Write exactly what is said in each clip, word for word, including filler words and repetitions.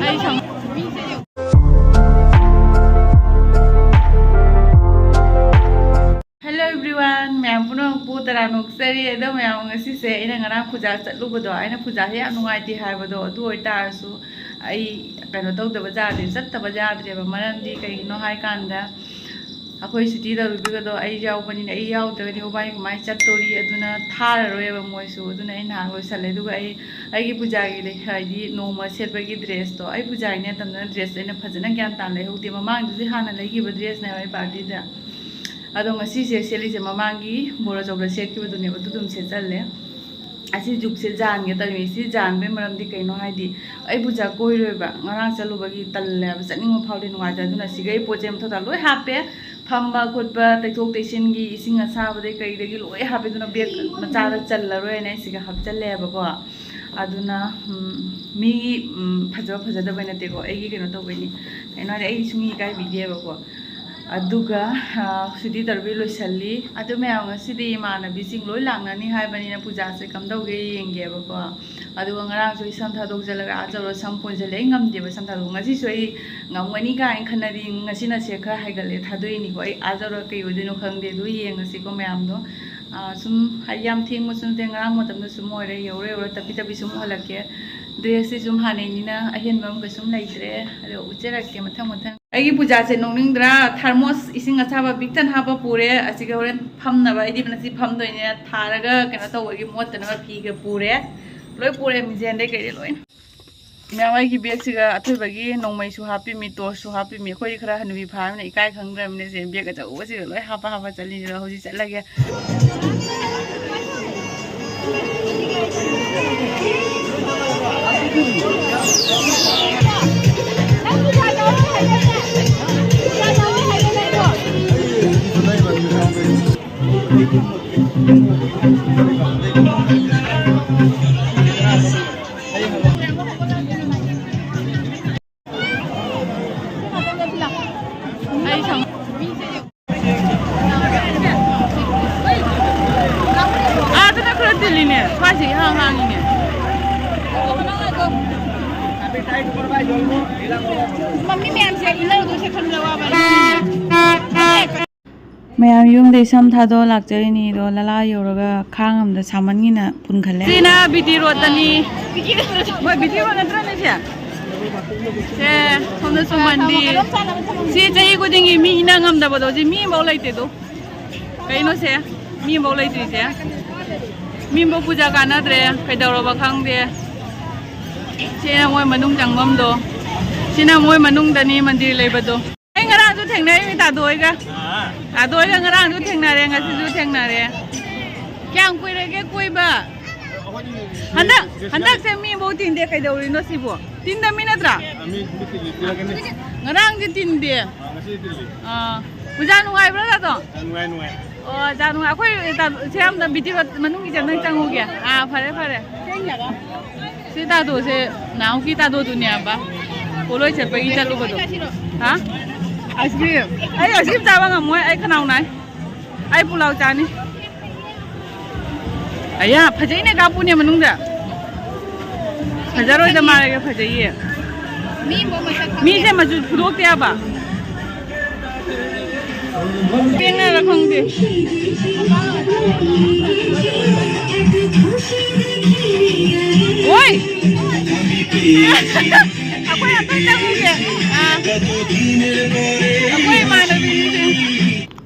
ꯑꯩ ꯁꯪ- Hello everyone, ꯃꯌꯥꯝ ꯄꯨꯝꯅꯃꯛꯄꯨ ꯇꯔꯥ ꯅꯣꯛꯆꯔꯤ꯫ ꯑꯗꯣ ꯃꯌꯥꯝ, ꯉꯁꯤꯁꯦ ꯑꯩꯅ ꯉꯔꯥꯡ ꯄꯨꯖꯥ ꯆꯠꯂꯨꯕꯗꯣ, ꯑꯩꯅ ꯄꯨꯖꯥꯁꯦ ꯌꯥꯝ ꯅꯨꯡꯉꯥꯏꯇꯦ ꯍꯥꯏꯕꯗꯣ, ꯑꯗꯨ ꯑꯣꯏꯇꯥꯔꯁꯨ ꯑꯩ ꯀꯩꯅꯣ ꯇꯧꯗꯕ ꯌꯥꯗ꯭ꯔꯦ, ꯆꯠꯇꯕ ꯌꯥꯗ꯭ꯔꯦꯕ꯫ ꯃꯔꯝꯗꯤ ꯀꯩꯒꯤꯅꯣ ꯍꯥꯏꯀꯥꯟꯗ, ꯑꯩꯈꯣꯏ ꯁꯨꯇꯤ ꯇꯧꯔꯨꯕꯤꯒꯗꯣ ꯑꯩ ꯌꯥꯎꯕꯅꯤꯅ, ꯑꯩ ꯌꯥꯎꯗ꯭ꯔꯒꯗꯤ ꯃꯕꯥꯅꯤ ꯀꯃꯥꯏꯅ ꯆꯠꯇꯣꯔꯤ? ꯑꯗꯨꯅ ꯊꯥꯔꯔꯣꯏꯕ ꯃꯣꯏꯁꯨ꯫ ꯑꯗꯨꯅ ꯑꯩ ꯅꯍꯥꯟ ꯂꯣꯏꯁꯜꯂꯦ꯫ ꯑꯗꯨꯒ ꯑꯩ ꯑꯩꯒꯤ ꯄꯨꯖꯥꯒꯤ ꯂꯩ-, ꯍꯥꯏꯗꯤ ꯅꯣꯡꯃ ꯁꯦꯠꯄꯒꯤ ꯗ꯭ꯔꯦꯁꯇꯣ, ꯑꯩ ꯄꯨꯖꯥꯒꯤꯅꯦ ꯇꯝꯗꯅ ꯗ꯭ꯔꯦꯁ ꯑꯩꯅ ꯐꯖꯅ ꯒ꯭ꯌꯥꯟ ꯇꯥꯅ ꯂꯩꯍꯧꯗꯦ꯫ ꯃꯃꯥꯡꯗꯨꯗꯤ ꯍꯥꯟꯅ ꯂꯩꯈꯤꯕ ꯗ꯭ꯔꯦꯁꯅꯦꯕ ꯑꯩ ꯄꯥꯔꯇꯤꯗ꯫ ꯑꯗꯣ ꯉꯁꯤꯁꯦ ꯁꯦꯠꯂꯤꯁꯦ ꯃꯃꯥꯡꯒꯤ ꯕꯣꯔ ꯑꯆꯧꯕꯗ ꯁꯦꯠꯈꯤꯕꯗꯨꯅꯦꯕ, ꯑꯗꯨ ꯑꯗꯨꯝ ꯁꯦꯠꯆꯜꯂꯦ꯫ ꯑꯁꯤ ꯖꯨꯛꯁꯦ ꯌꯥꯟꯒꯦ ꯇꯧꯔꯤꯅꯦ꯫ ꯁꯤ ꯌꯥꯟꯕꯩ ꯃꯔꯝꯗꯤ ꯀꯩꯅꯣ ꯍꯥꯏꯗꯤ, ꯑꯩ ꯄꯨꯖꯥ ꯀꯣꯏꯔꯣꯏꯕ, ꯉꯔꯥꯡ ꯆꯠꯂꯨꯕꯒꯤ ꯇꯜꯂꯦꯕ, ꯆꯠꯅꯤꯡꯕ ꯐꯥꯎꯗꯦ, ꯅꯨꯡꯉꯥꯏꯇꯦ꯫ ꯑꯗꯨꯅ ꯁꯤꯒꯩ ꯄꯣꯠ ꯆꯩ ꯃꯊꯧ ꯇꯥ ꯂꯣꯏ ꯍꯥꯞꯄꯦ, ꯐꯝꯕ ꯈꯣꯠꯄ, ꯇꯩꯊꯣꯛ ꯇꯩꯁꯤꯟꯒꯤ, ꯏꯁꯤꯡ ꯑꯁꯥꯕꯗꯩ ꯀꯩꯗꯒꯤ ꯂꯣꯏ ꯍꯥꯞꯄꯦ꯫ ꯑꯗꯨꯅ ꯕꯦꯒ ꯃꯆꯥꯗ ꯆꯜꯂꯔꯣꯏꯅ ꯑꯩ ꯁꯤꯒ ꯍꯥꯞꯆꯜꯂꯦꯕꯀꯣ꯫ ꯑꯗꯨꯅ ꯎꯝ, ꯃꯤꯒꯤ ꯎꯝ, ꯐꯖꯕ ꯐꯖꯗꯕꯩ ꯅꯠꯇꯦꯀꯣ, ꯑꯩꯒꯤ ꯀꯩꯅꯣ ꯇꯧꯕꯩꯅꯤ꯫ ꯀꯩꯅꯣ ꯍꯥꯏꯗꯤ, ꯑꯩ ꯁꯨꯡ ꯏꯀꯥꯏꯕꯤꯗꯦꯕꯀꯣ꯫ ꯑꯗꯨꯒ ꯁꯨꯇꯤ ꯇꯧꯔꯕꯤ ꯂꯣꯏꯁꯜꯂꯤ꯫ ꯑꯗꯨ ꯃꯌꯥꯝ, ꯉꯁꯤꯗꯤ ꯏꯃꯥꯟꯅꯕꯤꯁꯤꯡ ꯂꯣꯏ ꯂꯥꯛꯅꯅꯤ ꯍꯥꯏꯕꯅꯤꯅ ꯄꯨꯖꯥꯁꯦ ꯀꯝꯗꯧꯒꯦ ꯌꯦꯡꯒꯦꯕꯀꯣ꯫ ꯑꯗꯨꯒ ꯉꯔꯥꯡꯁꯨ ꯑꯩ ꯁꯝ ꯊꯥꯗꯣꯛꯆꯜꯂꯒ ꯑꯥ ꯆꯠꯂꯨꯔ ꯁꯝ ꯄꯨꯟꯁꯤꯜꯂꯦ꯫ ꯑꯩ ꯉꯝꯗꯦꯕ ꯁꯝ ꯊꯥꯗꯣꯛꯄ꯫ ꯉꯁꯤꯁꯨ ꯑꯩ ꯉꯝꯒꯅꯤ ꯀꯥꯏꯅ ꯈꯟꯅꯗꯤ ꯉꯁꯤꯅ ꯁꯦ ꯈꯔ ꯍꯥꯏꯒꯠꯂꯦ, ꯊꯥꯗꯣꯛꯏꯅꯤꯀꯣ꯫ ꯑꯩ ꯑꯥ ꯆꯠꯂꯨꯔ ꯀꯩ ꯑꯣꯏꯗꯣꯏꯅꯣ ꯈꯪꯗꯦ꯫ ꯑꯗꯨ ꯌꯦꯡꯉꯁꯤꯀꯣ ꯃꯌꯥꯝꯗꯣ꯫ ꯁꯨꯝ ꯍꯥꯏꯗꯤ ꯌꯥꯝ ꯊꯦꯡꯕꯁꯨ ꯅꯠꯇꯦ, ꯉꯔꯥꯡ ꯃꯇꯝꯗ ꯁꯨꯝ ꯑꯣꯏꯔꯦ꯫ ꯌꯧꯔ ꯌꯧꯔ ꯇꯞꯄꯤ ꯇꯞꯄꯤ ꯁꯨꯝ ꯎꯍꯜꯂꯛꯀꯦ꯫ ꯗ꯭ꯔꯦꯁꯁꯤ ꯁꯨꯝ ꯍꯥꯟꯅꯩꯅꯤꯅ ꯑꯍꯦꯟꯕ ꯑꯃ ꯀꯩꯁꯨꯝ ꯂꯩꯇ꯭ꯔꯦ꯫ ꯑꯗꯣ ꯎꯠꯆꯔꯛꯀꯦ ꯃꯊꯪ ꯃꯊꯪ꯫ ꯑꯩꯒꯤ ꯄꯨꯖꯥꯁꯦ ꯅꯣꯛꯅꯤꯡꯗ꯭ꯔꯥ? ꯊꯔꯃꯣꯁ ꯏꯁꯤꯡ ꯑꯁꯥꯕ ꯕꯤꯛ ꯊꯟ ꯍꯥꯞꯄ ꯄꯨꯔꯦ꯫ ꯑꯁꯤꯒ ꯍꯣꯔꯦꯟ ꯐꯝꯅꯕ, ꯑꯩꯗꯤ ꯉꯁꯤ ꯐꯝꯗꯣꯏꯅꯦ꯫ ꯊꯥꯔꯒ ꯀꯩꯅꯣ ꯇꯧꯕꯒꯤ ꯃꯣꯠꯇꯅꯕ ꯐꯤꯒ ꯄꯨꯔꯦ꯫ ꯂꯣꯏ ꯄꯨꯔꯦ, ꯃꯤꯡꯖꯦꯟꯗꯩ ꯀꯩꯗꯩ ꯂꯣꯏꯅ꯫ ꯃꯌꯥꯝ, ꯑꯩꯒꯤ ꯕꯦꯒꯁꯤꯒ ꯑꯊꯣꯏꯕꯒꯤ ꯅꯣꯡꯃꯩꯁꯨ ꯍꯥꯞꯄꯤꯃꯤ, ꯇꯣꯔꯁꯁꯨ ꯍꯥꯞꯄꯤꯃꯤ꯫ ꯑꯩꯈꯣꯏꯗꯤ ꯈꯔ ꯍꯅꯨꯕꯤ ꯐꯥꯔꯕꯅꯤꯅ ꯏꯀꯥꯏ ꯈꯪꯗ꯭ꯔꯕꯅꯤꯅ ꯁꯦ ꯕꯦꯒ ꯑꯆꯧꯕꯁꯤꯒ ꯂꯣꯏ ꯍꯥꯞꯄ ꯍꯥꯞꯄ ꯆꯠꯂꯤꯅꯤ꯫ ꯑꯗꯣ ꯍꯧꯖꯤꯛ ꯆꯠꯂꯒꯦ꯫ ꯑꯩ ꯁꯪ-, ꯑꯥꯗꯅ ꯈꯔ ꯆꯤꯜꯂꯤꯅꯦ, ꯁ꯭ꯋꯥꯏꯁꯦ ꯏꯍꯥꯡ ꯍꯥꯡꯉꯤꯅꯦ꯫ ꯃꯃꯤ ꯃꯌꯥꯝꯁꯦ ꯏꯟꯅꯔꯨꯗꯣꯏꯁꯦ ꯈꯟꯕꯗ ꯋꯥꯕꯅꯤ꯫ ꯃꯌꯥꯝ ꯌꯨꯝꯗꯩ ꯁꯝ ꯊꯥꯗꯣꯛꯑ ꯂꯥꯛꯆꯔꯤꯅꯤ꯫ ꯑꯗꯣ ꯂꯂꯥ ꯌꯧꯔꯒ ꯈꯥꯡ ꯑꯃꯗ ꯁꯥꯃꯟꯒꯤꯅ ꯄꯨꯟꯈꯠꯂꯦ꯫ ꯁꯤꯅ ꯕꯤ ꯇꯤ ꯔꯣꯗꯇꯅꯤ꯫ ꯍꯣꯏ, ꯕꯤ ꯇꯤ ꯔꯣꯗ ꯅꯠꯇ꯭ꯔꯅꯦ ꯁꯦ? ꯁꯦ, ꯁꯣꯝꯗ ꯆꯨꯝꯃꯟꯗꯤ꯫ ꯁꯤ ꯆꯍꯤ ꯈꯨꯗꯤꯡꯒꯤ ꯃꯤ ꯏꯟꯅ ꯉꯝꯗꯕꯗꯣ, ꯁꯤ ꯃꯤ ꯑꯃꯐꯥꯎ ꯂꯩꯇꯦꯗꯣ꯫ ꯀꯩꯅꯣꯁꯦ? ꯃꯤ ꯑꯃꯐꯥꯎ ꯂꯩꯇ꯭ꯔꯤꯁꯦ? ꯃꯤ ꯑꯃꯐꯥꯎ ꯄꯨꯖꯥ ꯀꯥꯟꯅꯗ꯭ꯔꯦ, ꯀꯩꯗꯧꯔꯕ ꯈꯪꯗꯦ꯫ ꯁꯤꯅ ꯃꯣꯏ ꯃꯅꯨꯡ ꯆꯪꯐꯝꯗꯣ꯫ ꯁꯤꯅ ꯃꯣꯏ ꯃꯅꯨꯡꯗꯅꯤ ꯃꯟꯗꯤꯔ ꯂꯩꯕꯗꯣ꯫ ꯑꯩ ꯉꯔꯥꯡꯁꯨ ꯊꯦꯡꯅꯔꯤꯃꯤ ꯇꯥꯗꯣ ꯍꯣꯏꯒ꯫ ꯇꯥꯗꯣ ꯍꯣꯏꯒ ꯉꯔꯥꯡꯁꯨ ꯊꯦꯡꯅꯔꯦ, ꯉꯁꯤꯁꯨ ꯊꯦꯡꯅꯔꯦ꯫ ꯀꯌꯥꯝ ꯀꯨꯏꯔꯒꯦ ꯀꯣꯏꯕ? ꯍꯟꯗꯛ, ꯍꯟꯗꯛꯁꯦ ꯃꯤ ꯑꯃꯐꯥꯎ ꯇꯤꯟꯗꯦ, ꯀꯩꯗꯧꯔꯤꯅꯣ ꯁꯤꯕꯨ? ꯇꯤꯟꯗꯃꯤ ꯅꯠꯇ꯭ꯔꯥ? ꯉꯔꯥꯡꯗꯤ ꯇꯤꯟꯗꯦ꯫ ꯑꯥ꯫ ꯄꯨꯖꯥ ꯅꯨꯡꯉꯥꯏꯕ꯭ꯔꯥ, ꯇꯥꯗꯣ? ꯅꯨꯡꯉꯥꯏ, ꯅꯨꯡꯉꯥꯏ꯫ ꯑꯣ, ꯆꯥ ꯅꯨꯡꯉꯥꯏ꯫ ꯑꯩꯈꯣꯏ ꯇꯥ-, ꯁꯦ ꯌꯥꯝꯅ ꯕꯤꯗꯤꯑꯣ ꯃꯅꯨꯡꯒꯤ ꯆꯪ-, ꯆꯪꯉꯨꯒꯦ꯫ ꯑꯥ, ꯐꯔꯦ, ꯐꯔꯦ꯫ ꯁꯤ ꯇꯥꯗꯣꯁꯦ ꯅꯍꯥꯟꯃꯨꯛꯀꯤ ꯇꯥꯗꯣꯗꯨꯅꯦꯕ꯫ ꯄꯣꯂꯣꯏ ꯆꯠꯄꯒꯤ ꯆꯠꯂꯨꯕꯗꯣ꯫ ꯍꯥ? Ice cream. ꯑꯩ ꯑꯥꯏꯁ ꯀ꯭ꯔꯤꯝ ꯆꯥꯕ ꯉꯝꯃꯣꯏ꯫ ꯑꯩ ꯈꯅꯥꯎ ꯅꯥꯏ꯫ ꯑꯩ ꯄꯨꯂꯥꯎ ꯆꯥꯅꯤ꯫ ꯑꯌꯥ, ꯐꯖꯩꯅꯦ ꯀꯥꯄꯨꯅꯦ ꯃꯅꯨꯡꯗ꯫ ꯐꯖꯔꯣꯏꯗ ꯃꯥꯜꯂꯦ, ꯐꯖꯩꯌꯦ꯫ ꯃꯤꯁꯦ ꯃꯆꯨ ꯐꯨꯗꯣꯛꯇꯦ ꯍꯥꯏꯕ꯫ ꯄꯦꯟꯅꯔ ꯈꯪꯗꯦ꯫ ꯑꯣꯏ! ꯑꯩꯈꯣꯏ ꯑꯝꯇ ꯆꯪꯉꯨꯁꯦ꯫ ꯑꯥ꯫ ꯑꯩꯈꯣꯏ ꯏꯃꯥꯟꯅꯕꯤꯁꯤꯡꯁꯦ꯫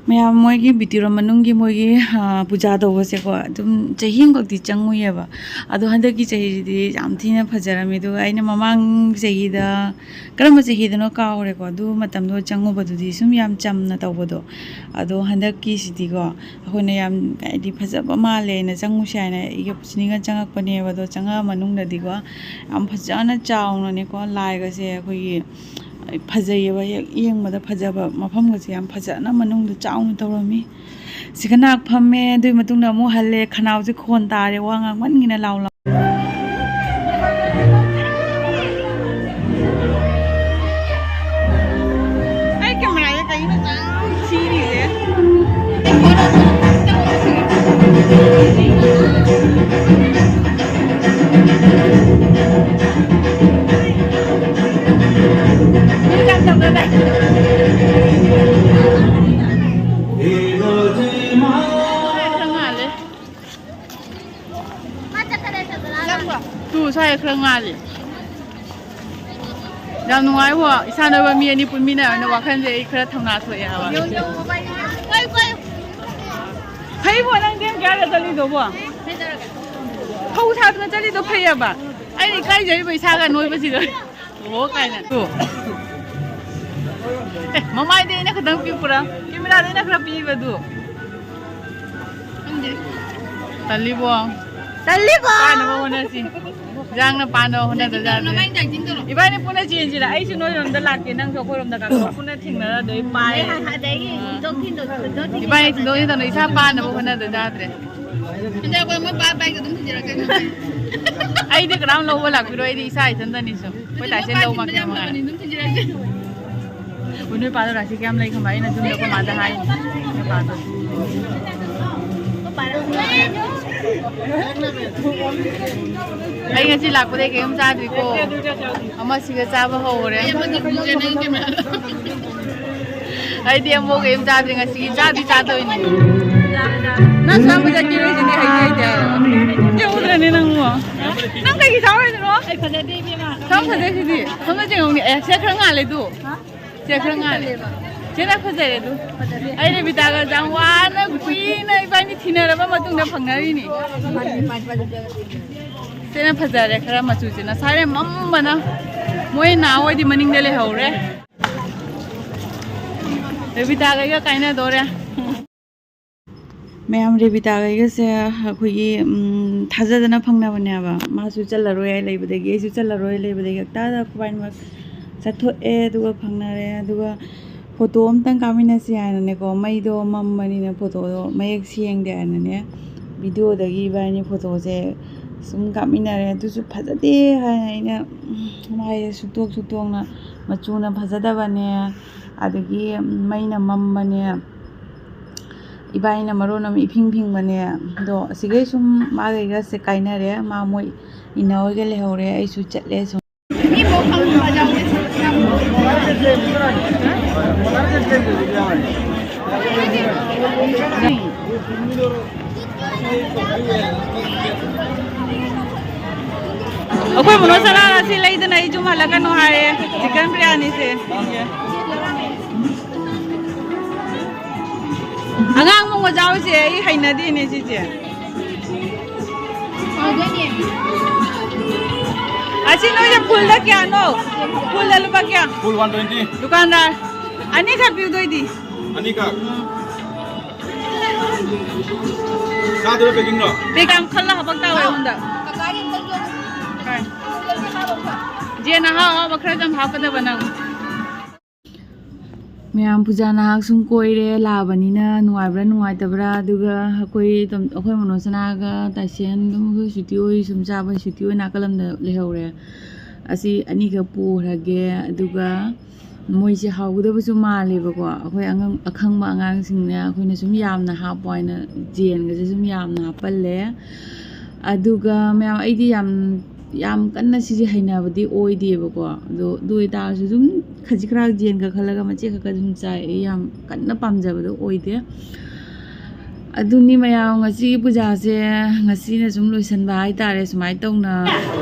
ꯃꯌꯥꯝ ꯃꯣꯏꯒꯤ ꯕꯤ ꯇꯤ ꯔꯣꯝ ꯃꯅꯨꯡꯒꯤ ꯃꯣꯏꯒꯤ, ꯑ, ꯄꯨꯖꯥ ꯇꯧꯕꯁꯦꯀꯣ, ꯑꯗꯨꯝ ꯆꯍꯤ ꯑꯃꯈꯛꯇꯤ ꯆꯪꯉꯨꯏꯌꯦꯕ꯫ ꯑꯗꯣ ꯍꯟꯗꯛꯀꯤ ꯆꯍꯤꯁꯤꯗꯤ ꯌꯥꯝ ꯊꯤꯅ ꯐꯖꯔꯝꯃꯦ꯫ ꯑꯗꯨꯒ ꯑꯩꯅ ꯃꯃꯥꯡ ꯆꯍꯤꯗ, ꯀꯔꯝꯕ ꯆꯍꯤꯗꯅꯣ ꯀꯥꯎꯔꯦꯀꯣ, ꯑꯗꯨ ꯃꯇꯝꯗꯣ ꯆꯪꯉꯨꯕꯗꯨꯗꯤ ꯁꯨꯝ ꯌꯥꯝ ꯆꯝꯅ ꯇꯧꯕꯗꯣ꯫ ꯑꯗꯣ ꯍꯟꯗꯛꯀꯤꯁꯤꯗꯤꯀꯣ, ꯑꯩꯈꯣꯏꯅ ꯌꯥꯝ, ꯍꯥꯏꯗꯤ, ꯐꯖꯕ ꯃꯥꯜꯂꯦꯅ ꯆꯪꯉꯨꯁꯦ ꯍꯥꯏꯅ ꯑꯩꯒ ꯄꯨꯁꯤꯅꯤꯒ ꯆꯪꯉꯛꯄꯅꯦꯕ꯫ ꯑꯗꯣ ꯆꯪꯉꯛꯑ ꯃꯅꯨꯡꯗꯗꯤꯀꯣ, ꯌꯥꯝ ꯐꯖꯅ ꯆꯥꯎꯅꯅꯦꯀꯣ, ꯂꯥꯏꯒꯁꯦ ꯑꯩꯈꯣꯏꯒꯤ ꯐꯖꯩꯌꯦꯕ, ꯍꯦꯛ ꯌꯦꯡꯕꯗ ꯐꯖꯕ ꯃꯐꯝꯒꯁꯦ ꯌꯥꯝ ꯐꯖꯅ ꯃꯅꯨꯡꯗ ꯆꯥꯎꯅ ꯇꯧꯔꯝꯃꯤ꯫ ꯁꯤꯒ ꯅꯥꯛ ꯐꯝꯃꯦ, ꯑꯗꯨꯒꯤ ꯃꯇꯨꯡꯗ ꯑꯃꯨꯛ ꯍꯜꯂꯦ, ꯈꯅꯥꯎꯁꯦ ꯈꯣꯟ ꯇꯥꯔꯦ, ꯋꯥ ꯉꯥꯡꯃꯟꯒꯤꯅ ꯂꯥꯎ ꯂꯥꯎ꯫ ꯑꯩ ꯀꯦꯃꯦꯔꯥꯁꯦ ꯀꯩꯅꯣ ꯌꯥꯝ ꯊꯤꯔꯤꯁꯦ? ꯉꯥꯜꯂꯤ꯫ ꯌꯥꯝ ꯅꯨꯡꯉꯥꯏꯕꯣ, ꯏꯁꯥꯟꯅꯕ ꯃꯤ ꯑꯅꯤ ꯄꯨꯟꯃꯤꯟꯅꯔꯅ ꯋꯥꯈꯜꯁꯦ ꯑꯩ ꯈꯔ ꯊꯧꯅꯥ ꯊꯣꯛꯑꯦ ꯍꯥꯏꯕ꯫ ꯐꯩꯕꯣ, ꯅꯪ ꯗꯦꯝ ꯀꯌꯥꯒ ꯆꯠꯂꯤꯗꯣꯕꯣ? ꯐꯧ ꯊꯥꯗꯅ ꯆꯠꯂꯤꯗꯣ ꯐꯩꯌꯦꯕ꯫ ꯑꯩꯅ ꯏꯀꯥꯏꯖꯔꯤꯕ ꯏꯁꯥꯒ ꯅꯣꯏꯕꯁꯤꯒ꯫ ꯑꯣ ꯀꯥꯏꯅ꯫ ꯇꯨ꯫ ꯑꯦ, ꯃꯃꯥꯏꯗꯤ ꯑꯩꯅ ꯈꯤꯇꯪ ꯄꯤꯛꯄ꯭ꯔꯥ? ꯀꯦꯃꯦꯔꯥꯗ ꯑꯩꯅ ꯈꯔ ꯄꯤꯛꯏꯕꯗꯨ꯫ ꯇꯜꯂꯤꯕꯣ꯫ ꯇꯜꯂꯤꯕꯣ꯫ ꯄꯥꯅꯕ ꯍꯣꯠꯅꯁꯤ꯫ ꯏꯟꯖꯥꯡꯅ ꯄꯥꯅꯕ ꯍꯣꯠꯅꯗ ꯌꯥꯗ꯭ꯔꯦ꯫ ꯏꯕꯥꯅꯤ ꯄꯨꯟꯅ ꯆꯦꯟꯁꯤꯔ? ꯑꯩꯁꯨ ꯅꯣꯏꯔꯣꯝꯗ ꯂꯥꯛꯀꯦ, ꯅꯪꯁꯨ ꯑꯩꯈꯣꯏꯔꯣꯝꯗ ꯂꯥꯛꯀꯦ꯫ ꯄꯨꯟꯅ ꯊꯦꯡꯅꯔꯗꯣꯏ ꯄꯥꯏ꯫ ꯑꯗꯒꯤ ꯊꯤꯟꯗꯣꯛ ꯊꯤꯟꯗꯣꯛ ꯊꯤꯟꯗꯣꯛ ꯊꯤꯟꯗꯣꯛ ꯏꯕꯥꯅꯤ ꯊꯤꯟꯗꯣꯛ ꯊꯤꯟꯗꯣꯛ ꯏꯁꯥ ꯄꯥꯅꯕ ꯍꯣꯠꯅꯗ ꯌꯥꯗ꯭ꯔꯦ꯫ ꯍꯟꯗꯛ ꯑꯩꯈꯣꯏ ꯃꯣꯏ ꯄꯥꯏ ꯄꯥꯏꯒ ꯑꯗꯨꯝ ꯊꯤꯟꯖꯔꯛꯀꯦ꯫ ꯑꯩꯗꯤ ꯀꯅꯥꯝ ꯂꯧꯕ ꯂꯥꯛꯄꯤꯔꯣꯏ, ꯑꯩꯗꯤ ꯏꯁꯥ ꯏꯊꯟꯇꯅꯤ ꯁꯨꯝ꯫ ꯑꯩꯈꯣꯏ ꯇꯥꯏꯁꯦ ꯂꯧ ꯃꯥꯟꯅ ꯃꯥꯟꯅ꯫ ꯑꯣ, ꯅꯣꯏ ꯄꯥꯗꯣ ꯔꯥꯁꯤ ꯀꯌꯥꯝ ꯂꯩ ꯈꯪꯕ? ꯑꯩꯅ ꯌꯨꯝꯗ ꯑꯩꯈꯣꯏ ꯃꯥꯗ ꯍꯥꯏ꯫ ꯅꯣꯏ ꯄꯥꯗꯣ꯫ ꯑꯩ ꯉꯁꯤ ꯂꯥꯛꯄꯗꯩ ꯀꯩꯝ ꯆꯥꯗ꯭ꯔꯤꯀꯣ꯫ ꯑꯃꯁꯤꯒ ꯆꯥꯕ ꯍꯧꯔꯦ꯫ ꯑꯩꯗꯤ ꯑꯃꯨꯛ ꯀꯩꯝ ꯆꯥꯗ꯭ꯔꯤ ꯉꯁꯤꯒꯤ꯫ ꯆꯥꯗꯤ ꯆꯥꯗꯣꯏꯅꯤ꯫ ꯅꯪ ꯁꯨꯌꯥꯝ ꯄꯨꯖꯥ ꯀꯦꯔꯣꯏꯁꯤꯗꯤ ꯍꯩꯗꯤ ꯍꯩꯇꯦ ꯍꯥꯏꯕ꯫ ꯀꯦꯍꯧꯗ꯭ꯔꯅꯦ ꯅꯪꯕꯨ꯫ ꯅꯪ ꯀꯩꯒꯤ ꯁꯥꯎꯔꯤꯅꯣ? ꯑꯩ ꯐꯖꯗꯦ ꯏꯕꯦꯝꯃ꯫ ꯁꯝ ꯐꯖꯩꯁꯤꯗꯤ꯫ ꯁꯝꯗ ꯌꯦꯡꯉꯨꯅꯦ꯫ ꯑꯦ, ꯁꯦ ꯈꯔ ꯉꯥꯜꯂꯦ ꯑꯗꯨ꯫ ꯁꯦ ꯈꯔ ꯉꯥꯜꯂꯦ꯫ ꯁꯤꯅ ꯐꯖꯔꯦ ꯑꯗꯨ꯫ ꯑꯩ ꯔꯦꯕꯤꯇꯥꯒ ꯌꯥꯝ ꯋꯥꯅ ꯀꯨꯏꯅ ꯏꯕꯥꯅꯤ ꯊꯤꯅꯔꯕ ꯃꯇꯨꯡꯗ ꯐꯪꯅꯔꯤꯅꯤ꯫ ꯁꯤꯅ ꯐꯖꯔꯦ ꯈꯔ ꯃꯆꯨꯁꯤꯅ꯫ ꯁꯥꯔꯦ ꯃꯝꯕꯅ꯫ ꯃꯣꯏ ꯅꯍꯥꯟꯋꯥꯏꯗꯤ ꯃꯅꯤꯡꯗ ꯂꯩꯍꯧꯔꯦ꯫ ꯔꯦꯕꯤꯇꯥꯒ ꯑꯩꯒ ꯀꯥꯏꯅꯗꯣꯔꯦ꯫ ꯃꯌꯥꯝ ꯔꯦꯕꯤꯇꯥꯒ ꯑꯩꯒꯁꯦ ꯑꯩꯈꯣꯏꯒꯤ, ꯎꯝ, ꯊꯥꯖꯗꯅ ꯐꯪꯅꯕꯅꯦꯕ꯫ ꯃꯥꯁꯨ ꯆꯠꯂꯔꯣꯏ ꯍꯥꯏ ꯂꯩꯕꯗꯒꯤ, ꯑꯩꯁꯨ ꯆꯠꯂꯔꯣꯏ ꯂꯩꯕꯗꯒꯤ ꯍꯞꯇꯥꯗ ꯑꯩꯈꯣꯏꯕꯥꯅꯤꯃꯛ ꯆꯠꯊꯣꯛꯑꯦ꯫ ꯑꯗꯨꯒ ꯐꯪꯅꯔꯦ꯫ ꯑꯗꯨꯒ ꯐꯣꯇꯣ ꯑꯝꯇꯪ ꯀꯥꯞꯃꯤꯟꯅꯁꯤ ꯍꯥꯏꯅꯅꯦꯀꯣ, ꯃꯩꯗꯣ ꯃꯝꯕꯅꯤꯅ ꯐꯣꯇꯣꯗꯣ ꯃꯌꯦꯛ ꯁꯦꯡꯗꯦ ꯍꯥꯏꯅꯅꯦ, ꯚꯤꯗꯤꯑꯣꯗꯒꯤ ꯏꯕꯥꯅꯤ ꯐꯣꯇꯣꯁꯦ ꯁꯨꯝ ꯀꯥꯞꯃꯤꯟꯅꯔꯦ꯫ ꯑꯗꯨꯁꯨ ꯐꯖꯗꯦ ꯍꯥꯏꯅ ꯑꯩꯅ, ꯎꯝ, ꯃꯥꯏꯁꯦ ꯁꯨꯛꯇꯣꯛ ꯁꯨꯛꯇꯣꯛꯅ, ꯃꯆꯨꯅ ꯐꯖꯗꯕꯅꯦ, ꯑꯗꯒꯤ ꯃꯩꯅ ꯃꯝꯕꯅꯦ, ꯏꯕꯥꯅꯤꯅ ꯃꯔꯣꯟ ꯑꯃ ꯏꯐꯤꯡ ꯐꯤꯡꯕꯅꯦ꯫ ꯑꯗꯣ ꯑꯁꯤꯈꯩ ꯁꯨꯝ ꯃꯥꯒꯩꯒꯁꯦ ꯀꯥꯏꯅꯔꯦ꯫ ꯃꯥ ꯃꯣꯏ ꯏꯟꯅ ꯍꯣꯏꯒ ꯂꯩꯍꯧꯔꯦ꯫ ꯑꯩꯁꯨ ꯆꯠꯂꯦ ꯁꯨꯝ꯫ ꯑꯩꯈꯣꯏ ꯃꯣꯅꯣ ꯁꯅꯥꯅ ꯁꯤ ꯂꯩꯗꯅ ꯑꯩ ꯌꯨꯝ ꯍꯜꯂꯛꯀꯅꯨ ꯍꯥꯏꯌꯦ꯫ ꯆꯤꯛꯀꯟ ꯕꯤꯔꯌꯥꯅꯤꯁꯦ꯫ ꯑꯉꯥꯡ ꯃꯣꯃꯣ ꯆꯥꯎꯁꯦ ꯑꯩ ꯍꯩꯅꯗꯦꯅꯦ ꯁꯤꯁꯦ꯫ ꯑꯁꯤ ꯅꯣꯏꯁꯦ ꯐꯨꯜꯗ ꯀꯌꯥꯅꯣ? ꯐꯨꯜꯗ ꯂꯨꯄꯥ ꯀꯌꯥ? Full one twenty. ꯗꯨꯀꯥꯟꯗꯥꯔ, ꯑꯅꯤꯈꯛ ꯄꯤꯌꯨꯗꯣꯏꯗꯤ꯫ ꯑꯅꯤꯈꯛ꯫ ꯆꯥꯗꯣꯏꯔꯣ, packing ꯔꯣ? ꯄꯦꯛ ꯌꯥꯝ ꯈꯜꯂ ꯍꯥꯄꯛ ꯇꯥꯕ ꯑꯩꯉꯣꯟꯗ꯫ ꯖꯦꯟ ꯑꯍꯥꯎ ꯑꯍꯥꯎꯕ ꯈꯔ ꯌꯥꯝ ꯍꯥꯞꯀꯗꯕ ꯅꯪ꯫ ꯃꯌꯥꯝ ꯄꯨꯖꯥ ꯅꯍꯥꯛ ꯁꯨꯝ ꯀꯣꯏꯔꯦ ꯂꯥꯛꯑꯕꯅꯤꯅ ꯅꯨꯡꯉꯥꯏꯕ꯭ꯔꯥ ꯅꯨꯡꯉꯥꯏꯇꯕ꯭ꯔꯥ? ꯑꯗꯨꯒ ꯑꯩꯈꯣꯏ ꯇꯝ-, ꯑꯩꯈꯣꯏ ꯃꯣꯅꯣꯁꯅꯥꯒ ꯇꯥꯏꯁꯦꯟ ꯑꯗꯨꯝ ꯑꯩꯈꯣꯏ ꯁꯨꯇꯤ ꯑꯣꯏ ꯁꯨꯝ ꯆꯥꯕ ꯁꯨꯇꯤ ꯑꯣꯏ ꯅꯥꯀꯜ ꯑꯃꯗ ꯂꯩꯍꯧꯔꯦ꯫ ꯑꯁꯤ ꯑꯅꯤꯈꯛ ꯄꯨꯈ꯭ꯔꯒꯦ꯫ ꯑꯗꯨꯒ ꯃꯣꯏꯁꯦ ꯍꯥꯎꯒꯗꯕꯁꯨ ꯃꯥꯜꯂꯦꯕꯀꯣ꯫ ꯑꯩꯈꯣꯏ ꯑꯉꯥꯡ, ꯑꯈꯪꯕ ꯑꯉꯥꯡꯁꯤꯡꯅ ꯑꯩꯈꯣꯏꯅ ꯁꯨꯝ ꯌꯥꯝꯅ ꯍꯥꯞꯄꯣ ꯍꯥꯏꯅ ꯖꯦꯟꯒꯁꯦ ꯁꯨꯝ ꯌꯥꯝꯅ ꯍꯥꯞꯄꯜꯂꯦ꯫ ꯑꯗꯨꯒ ꯃꯌꯥꯝ ꯑꯩꯗꯤ ꯌꯥꯝ, ꯌꯥꯝ ꯀꯟꯅ ꯁꯤꯁꯦ ꯍꯩꯅꯕꯗꯤ ꯑꯣꯏꯗꯦꯕꯀꯣ꯫ ꯑꯗꯣ ꯑꯗꯨ ꯑꯣꯏꯇꯥꯔꯁꯨ ꯑꯗꯨꯝ ꯈꯖꯤꯛ ꯈꯔ ꯖꯦꯟꯒ ꯈꯜꯂꯒ ꯃꯆꯦꯠ ꯈꯛꯇ ꯑꯗꯨꯝ ꯆꯥꯏ꯫ ꯑꯩ ꯌꯥꯝ ꯀꯟꯅ ꯄꯥꯝꯖꯕꯗꯣ ꯑꯣꯏꯗꯦ꯫ ꯑꯗꯨꯅꯤ ꯃꯌꯥꯝ, ꯉꯁꯤꯒꯤ ꯄꯨꯖꯥꯁꯦ ꯉꯁꯤꯅ ꯁꯨꯝ ꯂꯣꯏꯁꯤꯟꯕ ꯍꯥꯏꯇꯥꯔꯦ꯫ ꯁꯨꯃꯥꯏꯅ ꯇꯧꯅ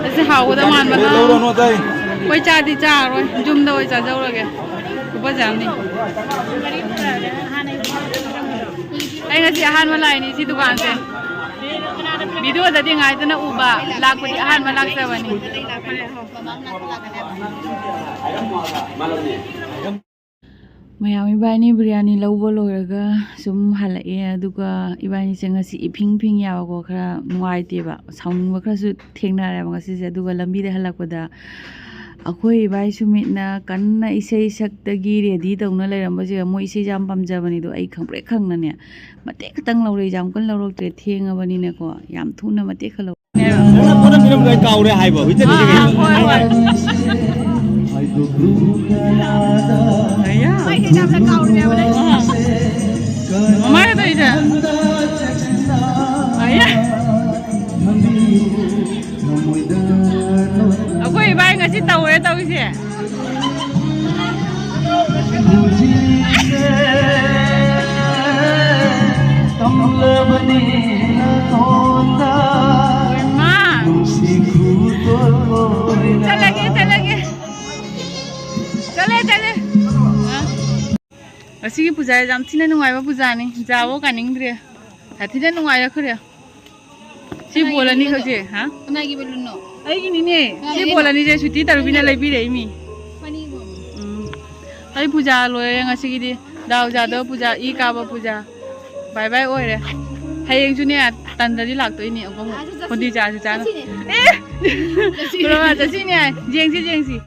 ꯑꯁꯤ ꯍꯥꯎꯒꯗꯕ ꯃꯥꯟꯕꯅ ꯂꯧꯔꯣꯅꯨ ꯑꯇꯩ꯫ ꯑꯩꯈꯣꯏ ꯆꯥꯗꯤ ꯆꯥꯔꯣꯏ, ꯌꯨꯝꯗ ꯑꯣꯏ ꯆꯥꯖꯧꯔꯒꯦ꯫ ꯈꯨꯐꯖ ꯑꯃꯅꯤ꯫ ꯑꯩ ꯉꯁꯤ ꯑꯍꯥꯟꯕ ꯂꯥꯛꯏꯅꯤ ꯁꯤ ꯗꯨꯀꯥꯟꯁꯦ꯫ ꯚꯤꯗꯤꯑꯣꯗꯗꯤ ꯉꯥꯏꯗꯅ ꯎꯕ, ꯂꯥꯛꯄꯗꯤ ꯑꯍꯥꯟꯕ ꯂꯥꯛꯆꯕꯅꯤ꯫ ꯃꯌꯥꯝ ꯏꯕꯥꯅꯤ ꯕꯤꯔꯌꯥꯅꯤ ꯂꯧꯕ ꯂꯣꯏꯔꯒ ꯁꯨꯝ ꯍꯜꯂꯛꯑꯦ꯫ ꯑꯗꯨꯒ ꯏꯕꯥꯅꯤꯁꯦ ꯉꯁꯤ ꯏꯐꯤꯡ ꯐꯤꯡ ꯌꯥꯕꯀꯣ, ꯈꯔ ꯅꯨꯡꯉꯥꯏꯇꯦꯕ, ꯁꯥꯎꯅꯤꯡꯕ ꯈꯔꯁꯨ ꯊꯦꯡꯅꯔꯦꯕ ꯉꯁꯤꯁꯦ꯫ ꯑꯗꯨꯒ ꯂꯝꯕꯤꯗ ꯍꯜꯂꯛꯄꯗ ꯑꯩꯈꯣꯏ ꯏꯕꯥꯏ ꯁꯨꯃꯤꯠꯅ ꯀꯟꯅ ꯏꯁꯩ ꯁꯛꯇꯒꯤ ꯔꯦꯗꯤ ꯇꯧꯅ ꯂꯩꯔꯝꯕꯁꯤꯒ, ꯃꯣꯏ ꯏꯁꯩꯁꯦ ꯌꯥꯝ ꯄꯥꯝꯖꯕꯅꯤꯗꯣ, ꯑꯩ ꯈꯪꯄ꯭ꯔꯦꯛ ꯈꯪꯅꯅꯦ ꯃꯇꯦꯛ ꯈꯛꯇꯪ ꯂꯧꯔꯛꯑꯦ, ꯌꯥꯝ ꯀꯟꯅ ꯂꯧꯔꯛꯇ꯭ꯔꯦ, ꯊꯦꯡꯉꯕꯅꯤꯅꯀꯣ꯫ ꯌꯥꯝ ꯊꯨꯅ ꯃꯇꯦꯛ ꯈꯔ ꯂꯧꯔꯛꯑꯦ꯫ ꯅꯪꯅ ꯄꯣꯠ ꯑꯃ ꯄꯤꯔꯝꯕꯗꯣ ꯑꯩ ꯀꯥꯎꯔꯦ ꯍꯥꯏꯕ, ꯍꯧꯖꯤꯛ ꯆꯠꯂꯤꯁꯦ ꯑꯥ, ꯀꯩꯅꯣ? ꯍꯣꯏ, ꯍꯣꯏ꯫ ꯑꯌꯥ꯫ ꯃꯃꯥꯏ ꯇꯧꯔꯤꯁꯦ꯫ ꯑꯌꯥ꯫ ꯑꯩꯈꯣꯏ ꯏꯕꯥꯏ ꯉꯁꯤ ꯇꯧꯔꯦ ꯇꯧꯔꯤꯁꯦ꯫ ꯏꯃꯥ! ꯑꯁꯤꯒꯤ ꯄꯨꯖꯥ ꯌꯥꯝ ꯊꯤꯅ ꯅꯨꯡꯉꯥꯏꯕ ꯄꯨꯖꯥꯅꯤ꯫ ꯖꯥꯕꯣ ꯀꯥꯅꯤꯡꯗ꯭ꯔꯦ꯫ ꯌꯥꯝ ꯊꯤꯅ ꯅꯨꯡꯉꯥꯏꯔꯛꯈ꯭ꯔꯦ꯫ ꯁꯤ ꯀꯅꯥꯒꯤ ꯕꯣꯜ ꯑꯅꯤ ꯕꯣꯜꯅꯣ? ꯈꯛꯁꯦ, ꯍꯥ? ꯀꯅꯥꯒꯤ ꯕꯣꯜꯅꯣ? ꯑꯩꯒꯤꯅꯤꯅꯦ꯫ ꯀꯅꯥꯒꯤ ꯁꯤ ꯕꯣꯜꯅꯣ? ꯕꯣꯜ ꯑꯅꯤꯁꯦ ꯁ꯭ꯋꯤꯇꯤ ꯇꯔꯨꯕꯤꯅ ꯂꯩꯕꯤꯔꯛꯏꯃꯤ꯫ ꯃꯅꯤꯡꯒꯤ ꯕꯣꯜꯅꯣ? ꯎꯝ꯫ ꯑꯩ ꯄꯨꯖꯥ ꯂꯣꯏꯔꯦ ꯉꯁꯤꯒꯤꯗꯤ꯫ ꯗꯥꯎ ꯌꯥꯗꯕ ꯄꯨꯖꯥ, ꯏ ꯀꯥꯕ ꯄꯨꯖꯥ꯫ ꯕꯥꯏ ꯕꯥꯏ ꯑꯣꯏꯔꯦ꯫ ꯍꯌꯦꯡꯁꯨꯅꯦ, ꯇꯟꯗ꯭ꯔꯗꯤ ꯂꯥꯛꯇꯣꯏꯅꯦ ꯑꯃꯨꯛ꯫ ꯑꯥ, ꯆꯠꯁꯤ꯫ ꯈꯣꯟꯗꯤ ꯆꯥꯁꯤ ꯆꯥꯅ꯫ ꯆꯠꯁꯤꯅꯦ꯫ ꯑꯦ! ꯆꯠꯁꯤ꯫ ꯄꯨꯔꯥ ꯆꯠꯁꯤꯅꯦ꯫ ꯌꯦꯡꯁꯤ, ꯌꯦꯡꯁꯤ꯫